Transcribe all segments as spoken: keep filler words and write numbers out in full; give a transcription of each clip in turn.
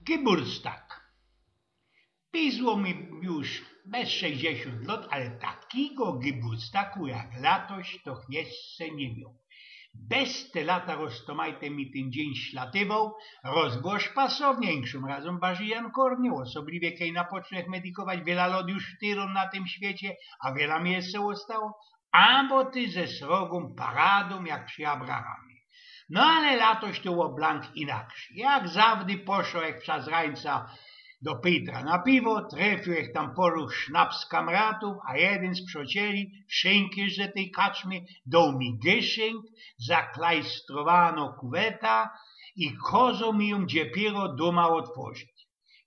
Geburtstag. Bizło mi już bez sześćdziesiōnt lot, ale takigo Geburtstagu jak latoś to jeszcze niy mioł. Bez te lata roztomajte mi tyn dziyń ślatywoł, roz było szpasownie, inkszym razōm bardzij jankornie, ôsobliwie kej napoczōnk medikować, wiela lot już wtyrōm na tym świecie, a wiela mi jeszcze ôstało, abo tyż ze srogōm paradōm jak przi Abrahamie. No ale latoś to było blank inakszij. Jak zawdy poszołech przez rańca do Pejtra na piwo, trefiłech tam paru sznaps kamratōw, a jedyn z przocieli, szynkiyrz ze tyj kaczmy, doł mi gyszynk, zaklajstrowano kuweta i kozoł mi jōm dziepiero dōma ôtworzić.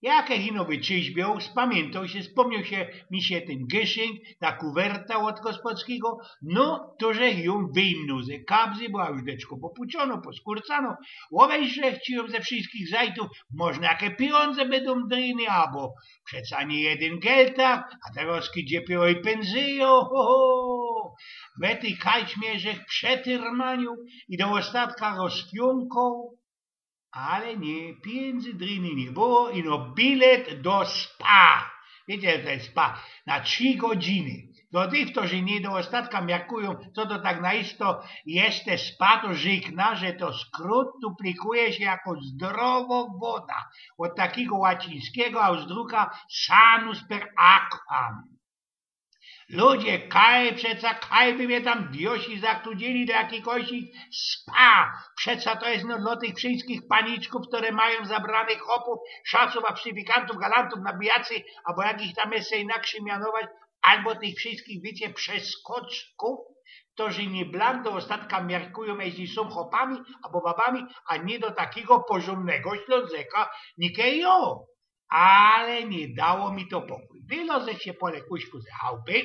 Jak ech ino wyczyźbioł, spamiyntōł sie, spōmnioł sie mi sie tyn gyszynk, ta kuwerta ôd gospodskigo, no to żech jōm wyjmnōł ze kabzy, była już deczko popuczōno, poskurcano, ôbejrzech ci jōm ze wszyskich zajtōw, może jake pijōndze bydōm dryne, abo przeca niy jedyn geltak, a terozki dziepiero i pynzyjo, ho, ho. We tyj kaczmie żech przetyrmaniōł i do ôstatka rozfiōnkoł, ale niy, pijyndzy dryny niy było, ino bilet do spa. Wiycie, co to je spa? Na trzi godziny. Do tych, ftorzy niy do ôstatka miarkujōm, co to tak na isto je te spa, to rzykna, że to skrót, tu plikuje sie jako zdrowo woda. Ôd takigo łacińskigo, a z druka sanus per aquam. Ludzie, kaj przeca, kaj wy mie tam diosi zakludzili do jakigoś spa. Przeca to je, no, dlo tych wszyskich paniczkōw, ftory majōm zabranych chopōw, szacōw, a przefikantōw, galantōw, nabijacy, abo jak ich tam jeszcze inakszij mianować, abo tych wszyskich, wiycie, przeskoczkōw, ftorzy niy blank do ôstatka miarkujōm, jeźli sōm chopami abo babami, a niy do takigo porzōndnego Ślōnzeka, nikej jo. Ale niy dało mi to pokuj. Wylozech sie po lekuśku ze chałpy,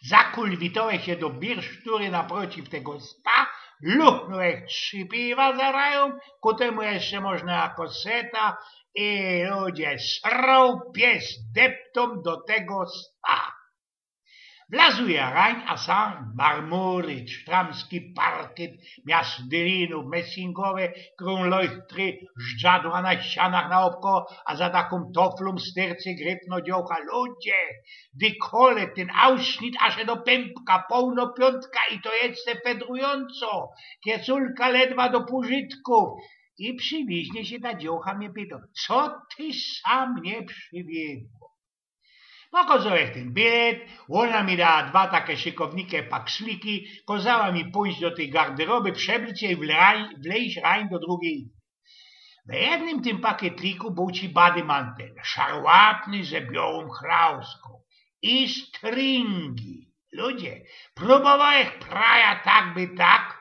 zakulwitołech sie do birsztury naprociw tego spa, luchnōłech trzi piwa za rajōm, ku tymu jeszcze można jako seta i ludzie, sroł pies deptōm do tego spa. Wlazuja rań, a sam marmury, sztramski parkiet, miast dylinōw, messingowe, krōnlojchtry, żdżadła na ścianach naôbkoło, a za takōm toflōm styrcy gryfno dziołcha. Ludzie, dekole, tyn ausschnitt aże do pymka, połno piōntka i to jeszcze fedrujōnco, kieculka ledwa do pōżytkōw. I przi liźnie sie ta dziołcha mie pytŏ: „Co ty sam nie prziwiōz?” Pokozołech tyn bilet, ôna mi dała dwa take szykownike paksliki, kozała mi pōjś do tyj garderoby, przeblyc sie i wlej-, wlejś rań do drugij. We jednym tym pakietliku bōł ci badymantel, szarłatny ze biołōm chrauskōm i stringi. Ludzie, prōbowołech praja tak by tak,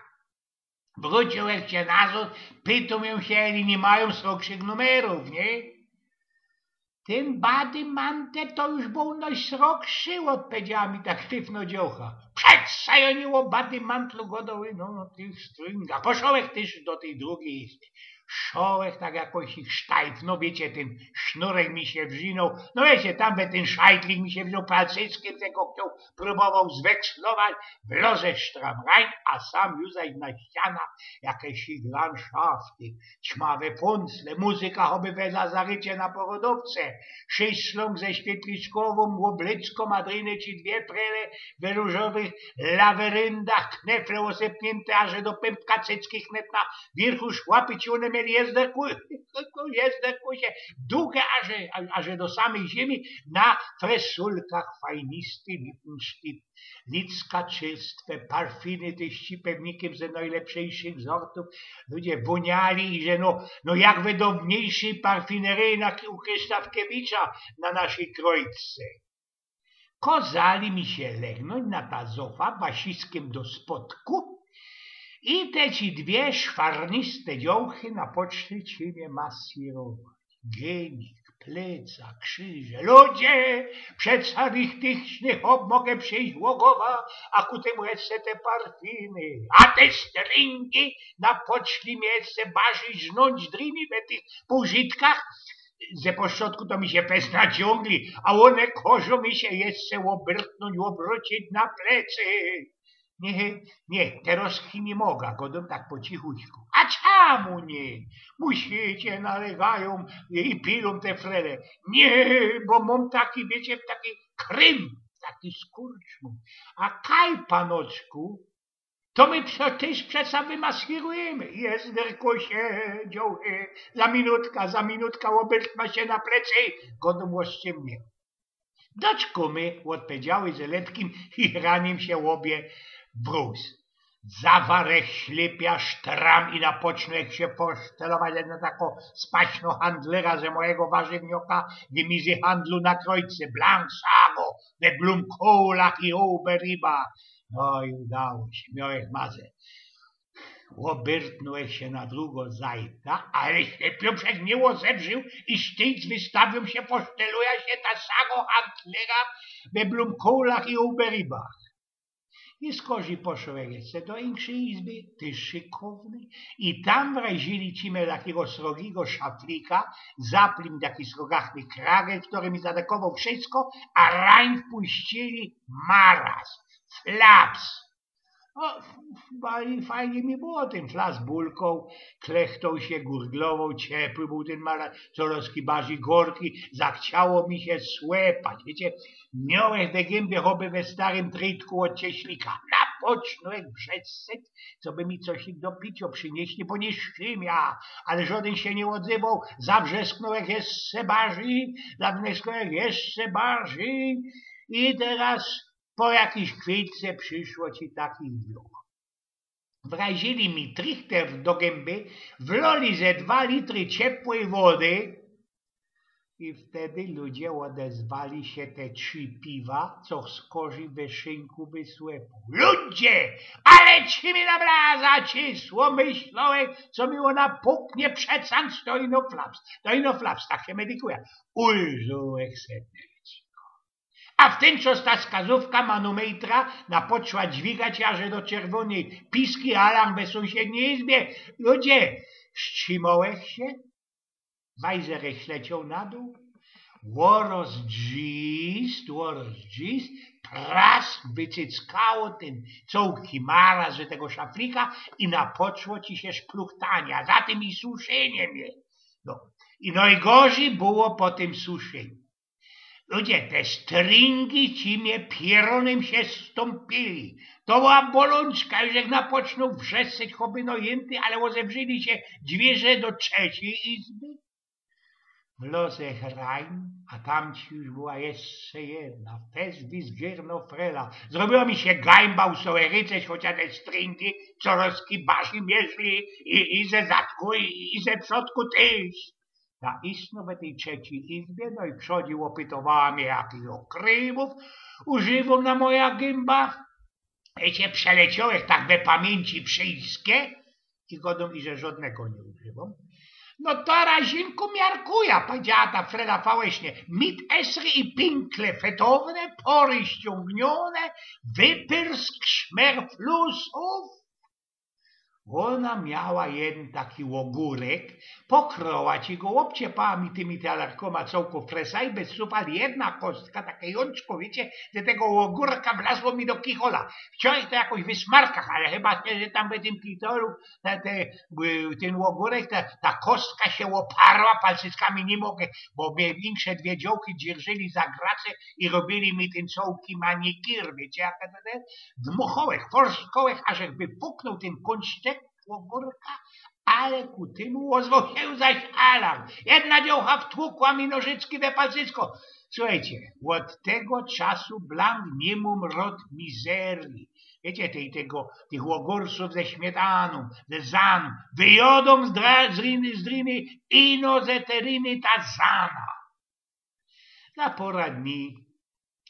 wrōciłech sie nazŏd, pytōm jōm sie, eli niy majōm srogszych numerōw, niy? Tyn badymantel to już bōł nojsrogszy, ôdpowiedziała mi ta gryfno dziołcha. Przeca jŏ niy ô badymantlu gŏdoł, ino ô tych stringach. Poszołech tyż do tyj drugij izby. Szołech tak jakoś ich sztajfnōł, wiycie, tyn sznurek mi sie wrzinoł. No wiycie, tam we tyn szajtlik mi sie wrziōł, palcyckiym tego chcioł prōbowoł zwekslować, wlŏzech sztram rań, a sam już zaś na ścianach jakeś landszafty, ćmawe pōncle, muzyka choby we lazarycie na porodowce, szyslōng ze świetliczkowōm ôblyckōm, a dryne ci dwie frele we rōżowych laweryndach, knefle ôsepniynte aże do pympka, cycki wnet na wiyrchu, szłapy ci ône mieli, jezderku-, jezderkusie, dugie aże, aże do samyj ziymi, na fresulkach fajnisty, lipnszty, Licka czerstwe, parfiny tyż ci pewnikiym ze nojlepszyjszych zortōw. Ludzie wōniali i że no, no jak we downiejszyj parfineryji na, u Krysztafkiewicza na naszyj krojce. Kozali mi sie legnōńć na ta zofa, wasiskym do spodku i te ci dwie szwarniste dziołchy napoczli ci mie masyrować. Gynik, pleca, krzyże. Ludzie, przeca richtig, richtig chop, mogę przejś Głogowa, a ku tymu jeszcze te parfiny. A te stringi napoczli mie jeszcze bardzij żnōńć dryni we tych pōżytkach, że po strzodku to mi sie pes naciōngli, a ône kożōm mi sie jeszcze ôbrtnōńć, ôbrōcić na plecy. Niy, niy, terŏzki niy moga, gŏdōm tak po cichuśku. A co Samu niy. Musicie, nalegajōm i pilōm te frele. Niy, bo mōm taki, wiycie, taki krym, taki skurcz mōm. A kaj, panoczku, to my prze-, tyż przeca wymaskirujymy. Jezdyrku siedział, e, za minutka, za minutka ôbyrtnã sie na plecy, godōm, ôszczymnie. Doczkōł my, ôdpowiedziały ze letkim chichraniym sie ôbie w rōz. Zawarech ślepia sztram i napoczōłech sie posztelować na tako spaśno handlera, że mojigo warzywnioka wymizy handlu na krojce, blank sago, we blumkołach i oberibach. No i udało sie, miołech mazę. Ôbyrtnōłech sie na drugo zajta, ale ślepiōm sie niy ôzebrził i sztyjc wystawiōm sie, poszteluja sie ta sago handlera we blumkołach i oberibach. I skorzij poszołech jeszcze do inkszyj izby, tyż szykownyj, i tam wrajzili ci mie takigo srogigo szaflika, zapli mi taki srogachny krage, kery mi zadekowoł wszysko, a rań wpuścili maraz, flaps. No, bali fajnie mi było, tyn flaps bulkoł, klechtoł sie, gurglowoł, ciepły bōł tyn maraz, coroz bardzij gorki, zachciało mi sie słepać. Wiycie, miołech we gymby choby we starym trytku ôd cieślika. Napoczōłech wrzeszczeć, coby mi coś do picio prziniyśli, bo niy sztymia, ale żodyn sie niy ôdzywoł. Zawrzesknōłech jeszcze bardzij, zawrzesknōłech jeszcze bardzij i teroz po jakijś chwilce prziszło ci takich dwōch. Wrajzili mi trichter do gymby, wloli ze dwa litry ciepłyj wody i wtedy ludzie ôdezwali sie te trzi piwa, co skorzij we szynku wysłepōł. Ludzie! Ale ci mi na blaza cisło, myślołech, co mi ôna puknie, przeca to ino flaps, to ino flaps, tak sie medykuja. Ulżōłech se. A w tyn czas ta wskazōwka manōmejtra napoczła dźwigać jaże do czerwōnyj piski, alarm we sōmsiednij izbie. Ludzie, strzimołech sie, wajzerech ślecioł na dōł, ôroz drzist, ôroz drzist, prask, wycyckało tyn cołki maraz ze tego szaflika i napoczło ci sie szpluchtanie, a za tym i suszynie mie. No. I nojgorzij było po tym suszynim. Ludzie, te stryngi ci mie pierōnym sie stōmpili. To była bolōnczka, już żech napoczōnōł wrzeszczeć choby nojynty, ale ôzebrzyli sie dwiyrze do trzecyj izby. Wlozech rań, a tam ci już była jeszcze jedna, fest wizgierno frela. Zrobiła mi sie gańba usołeryceć, chocia te stryngi coroz bardzij mierzli i, i ze zadku, i, i ze przodku tyż. Ta istno we tyj trzecyj izbie, no i przodzij ôpytowała mie, jakich krymōw używōm na moja gymba. Wiycie, przeleciołech tak we pamiyńci wszyjske i godōm, iże żodnego niy używōm. No to razinku miarkuja, powiedziała ta frela fałyśnie. Mit esry i pinkle fetowne, pory ściōngniōne, wypyrsk szmerflusōw. Ôna miała jedyn taki ôgōrek, pokroła ci go, ôbciepała mi tymi talarkōma cołko fresa i bez sufal jedna kostka, take jōnczko, wiycie, ze tego ôgōrka wlazło mi do kichola. Chciołech to jakoś wysmarkać, ale chyba sie, że tam we tym kicholu te, te, y, tyn ôgōrek, ta, ta kostka sie ôparła, palcyckami niy mogę, bo mie insze dwie dziołki dzierżyli za grace i robiyli mi tyn cołki manikir, wiycie, jak to te dmuchołech, forskołech, ażech wypuknōł tyn kōnczek ôgōrka, ale ku tymu ôzwoł sie zaś alarm. Jedna dziołcha wtłukła mi nożyczki we palcysko. Suchejcie, ôd tego czasu blank niy mōm rot mizerii. Wiycie, tej, tego, tych ôgōrsōw ze śmietanōm, ze zanōm, wyjodōm z dra-, z riny, z riny, ino ze te riny ta zana. Za pora dni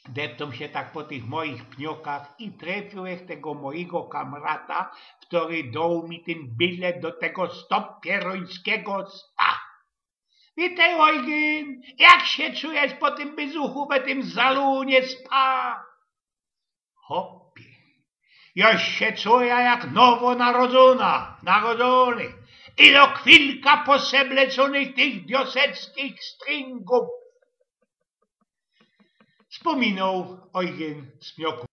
deptōm sie tak po tych mojich pniokach i trefiōłech tego mojigo kamrata, kery doł mi tyn bilet do tego stopierońskigo spa. Witej, Ojgyn, jak sie czujesz po tym byzuchu we tym salōnie spa? Chopie, jŏ sie czuja jak nowo narodzōna, narodzōny. Ino chwilka po se wleconych tych wioseckich stringōw. Spōminoł Ojgyn Smioku.